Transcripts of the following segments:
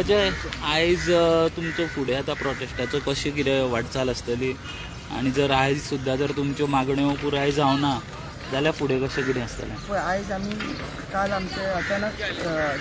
अजय, आयज तुमचो फुडें आतां प्रोटेस्टाचो कशें कितें वाटचाल आसतली आनी जर आयज सुद्दां जर तुमच्यो मागण्यो पुराय जावना जाल्यार फुडें कशें कितें आसतलें? पळय, आयज आमी काल आमचे अचानक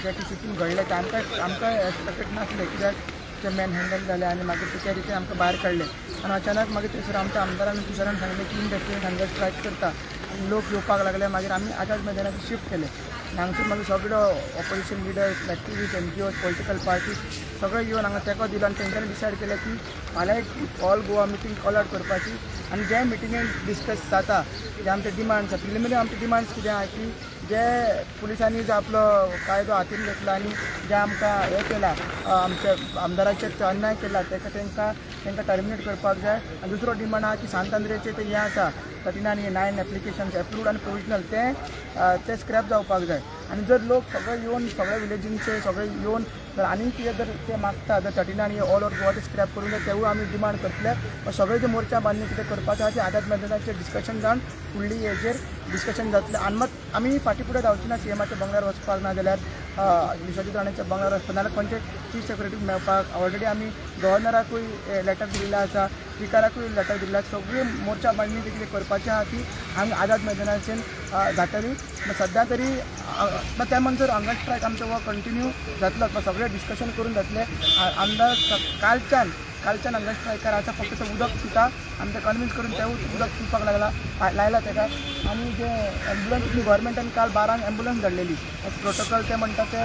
जे सिटीन घडलें तें आमकां आमकां एक्सपेक्टेड नासलें, कित्याक ते मॅन हँडल जाले आनी मागीर ते रितीन आमकां भायर काडले आनी अचानक मागीर थंयसर आमच्या आमदारान तुषारान सांगलें की इनडेफिनेट हंगर स्ट्रायक करता आनी लोक येवपाक लागले. मागीर आमी आझाद मैदानाचेर शिफ्ट केले आनी हांगसर मागीर सगळे opposition leaders, activist, NGOs, political parties सगळे येवन हांगा तेंको दिलो आनी तेंच्यांनी डिसायड केलें की फाल्यां एक all Goa meeting call out करपाची आनी जे मिटिंगेन डिस्कस जाता जे आमचे डिमांड्स आसा, प्रिलिमिनरी आमचे डिमांड्स कितें आहा की जे पुलिसांनी जो आपलो कायदो हातीन घेतला आनी जे आमकां हें केला, आमच्या आमदाराचेर अन्याय केला, ताका तांकां टर्मिनेट करपाक जाय. आनी दुसरो डिमांड आहा की सांत आंद्रेचे ते हें आसा 39 9 एप्लिकेशन्स एप्रूव्ड आनी प्रोविजनल ते स्क्रॅप जावपाक जाय. आनी जर लोक सगळे येवन, सगळे विलेजींचे सगळे येवन जर आनीक कितें जर ते मागता, जर 39 ऑल ओवर गोवा ते स्क्रॅप करूंक जाय, तेवूय आमी डिमांड करतले. सगळे जे मोर्चा बांदणी कितें करपाचें आहा ते आझाद मैदानाचेर डिस्कशन जावन फुडली हेजेर डिस्कशन जातलें. आनी मात आमी फाटीं फुडें धांवची ना सीएमाच्या बंगल्यार वचपाक, ना जाल्यार विश्वजीत राणेच्या बंगल्यार वचपाक, नाजाल्यार खंयचे चीफ सेक्रेटरीक मेळपाक. ऑलरेडी आमी गव्हर्नराकूय लेटर दिल्लें आसा, स्पिकराकूय लेटर दिल्लें आसा. सगळी मोर्चा बांदणी कितें करपाचें आहा ती हांगा आझाद मैदानाचेर जातली. सद्या तरी त्या म्हणसर हंगर स्ट्रायक आमचो हो कंटिन्यू जातलो. सगळें डिस्कशन करून जातलें. आमदार कालच्यान हंगर स्ट्रायकार आसा, फक्त तो उदक पिता. आमी ते कन्विन्स करून तेवूच उदक पिवपाक लागला, लायला ताका. आनी जे एम्बुलन्स, गव्हर्मेंटान काल 12क एम्बुलन्स धाडलेली, प्रोटोकॉल ते म्हणटा ते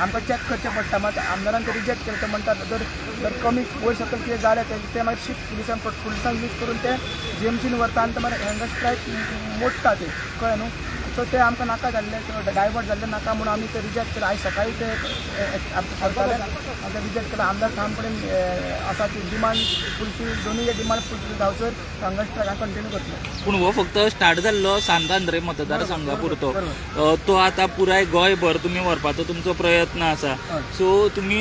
आमकां चॅक करचें पडटा. मात आमदारान ते रिजेक्ट केलें. ते म्हणटा जर जर कमी वयर सकयल कितें जालें ते मागीर शिफ्ट पुलिसान यूज करून ते जीएमसीन व्हरता आनी ते मागीर हंगर स्ट्रायक मोडटा ते, कळ्ळें न्हू? सो ते आमकां नाका जाल्लें, डायवर्ट जाल्लें नाका म्हणून आमी ते रिजेक्ट केलें. आयज सकाळी ते करताले, आनी ते रिजेक्ट केलें. आमदार ठामपणे आसा की डिमांड फुलफील, दोनूय डिमांड फुलफील जावसर हंगर स्ट्रायक कंटिन्यू करतले. पूण हो फक्त स्टार्ट जाल्लो सांत आंद्रे मतदारसंघा पुरतो, तो आतां पुराय गोंयभर तुमी व्हरपाचो तुमचो प्रयत्न आसा. सो तुमी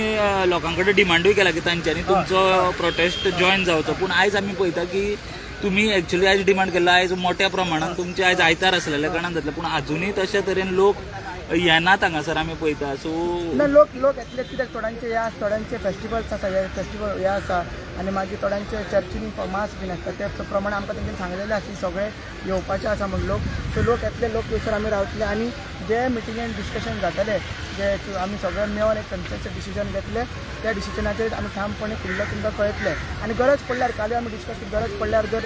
लोकां कडेन डिमांडूय केला की तांच्यांनी तुमचो प्रोटेस्ट जॉयन जावचो. पूण आयज आमी पळयता की तुमी एक्चुअली आयज डिमांड केला, आयज मोठ्या प्रमाणान तुमचे आयज आयतार आसलेल्या कारणान जातलें, पूण अजुनूय तशे तरेन लोक येनात हांगासर आमी पळयता. सो ना, लोक लोक येतले, कित्याक थोड्यांचे हे आसा, थोड्यांचे फेस्टिवल्स आसा, हे फेस्टिवल हे आसा आनी मागीर थोड्यांचे चर्चीनी मास बीन आसता. ते प्रमाणे आमकां तेंच्यांनी सांगलेलें आसा की सगळे येवपाचे आसा म्हूण लोक. सो लोक येतले, लोक येयसर आमी रावतले आनी जे मिटिंगेन डिस्कशन जातले, जे आमी सगळे मेळोन एक कन्सेन्सस डिसिजन घेतले, त्या डिसिजनाचेर आमी ठामपणे फुडले तुमकां कळयतले. आनी गरज पडल्यार, कालूय आमी डिस्कस केली, गरज पडल्यार जर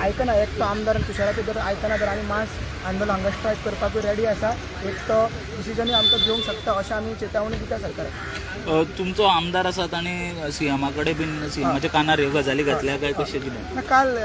आयकना एक तो आमदार आनी तुषाराचें जर आयकना जर आमी मास आंदोलन, हंगर स्ट्रायक करपाकूय रेडी आसा. एक तो डिसिजनूय आमकां घेवंक शकता अशें आमी चेतावणी दिता सरकाराक. तुमचो आमदार आसा, ताणें सीएमा कडेन बीन, सीएमाच्या कानार ह्यो गजाली घातल्या काय कशें कितें? ना, काल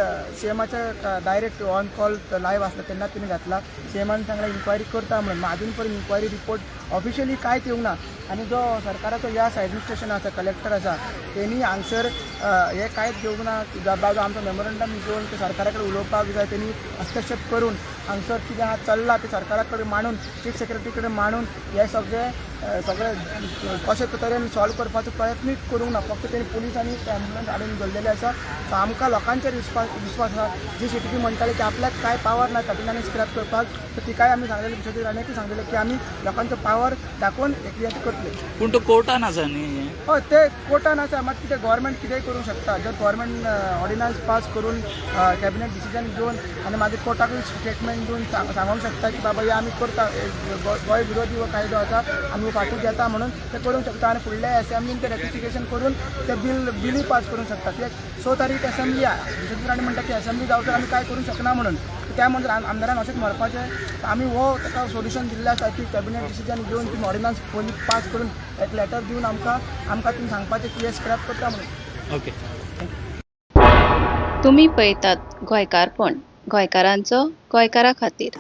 सीएमाच्या डायरेक्ट ऑन कॉल लायव्ह आसला तेन्ना तिणें घातला. सीएमान सांगला इन्क्वायरी करता म्हणून. अजून पर्यंत इन्क्वायरी रिपोर्ट ऑफिशियली कांयच येवंक ना. आनी जो सरकाराचो हे आसा, एडमिनिस्ट्रेशन आसा, कलेक्टर आसा, तेणी हांगसर हे कांयच घेवंक ना की बाबा आमचो मेमोरंडम घेवन ते सरकारा कडेन उलोवपाक जाय. तेणी हस्तक्षेप करून हांगसर कितें आहा चल्लां तें सरकारा कडेन मांडून, चीफ सेक्रेटरी कडेन मांडून हे सगळे कशे तरेन सॉल्व करपाचो प्रयत्नूय करूंक ना. फक्त तेणी पुलीस आनी एम्बुलन्स हाडून दवरलेले आसा. सो आमकां लोकांचेर विस्वास आसा. जी सीटीपी म्हणटाले की आपल्याक कांय पावर ना 39 स्क्रॅप करपाक, तर तिकाय आमी सांगलेलें, विश्वजीत राणेकूय सांगलेलें की आमी लोकांचो पावर दाखोवन एक करतले. पूण तो कोर्टान आसा न्ही हें? हय, ते कोर्टान आसा. मात कितें, गव्हर्मेंट कितेंय करूंक शकता. जर गव्हर्मेंट ऑर्डिनन्स पास करून, कॅबिनेट डिसिजन घेवन आनी मागीर कोर्टाकूय स्टेटमेंट दिवन सांगूंक शकता की बाबा हे आमी करता, हे गोंय विरोधी हो कायदो आसा, आमी फाटीं घेता म्हणून ते करूंक शकता. आनी फुडल्या एसेंब्लीन ते रेटिफिकेशन करून ते बिलूय पास करूंक शकता. कित्याक 6 तारीख एसेंब्ली आहा. विश्वजीत राणे म्हणटा की एसेंब्ली जावसर आमी कांय करूंक शकना म्हणून. त्या म्हणसर आमदारान अशेंच मरपाचें? आमी हो ताका सोल्युशन दिल्लें आसा की कॅबिनेट डिसिजन घेवन तुमी ऑर्डिनन्स पयलीं पास करून एक लेटर दिवन आमकां तुमी सांगपाचें की हे स्क्रॅप करता म्हणून. ओके. तुमी पळयतात गोंयकारपण, गोंयकारांचो गोंयकारा खातीर.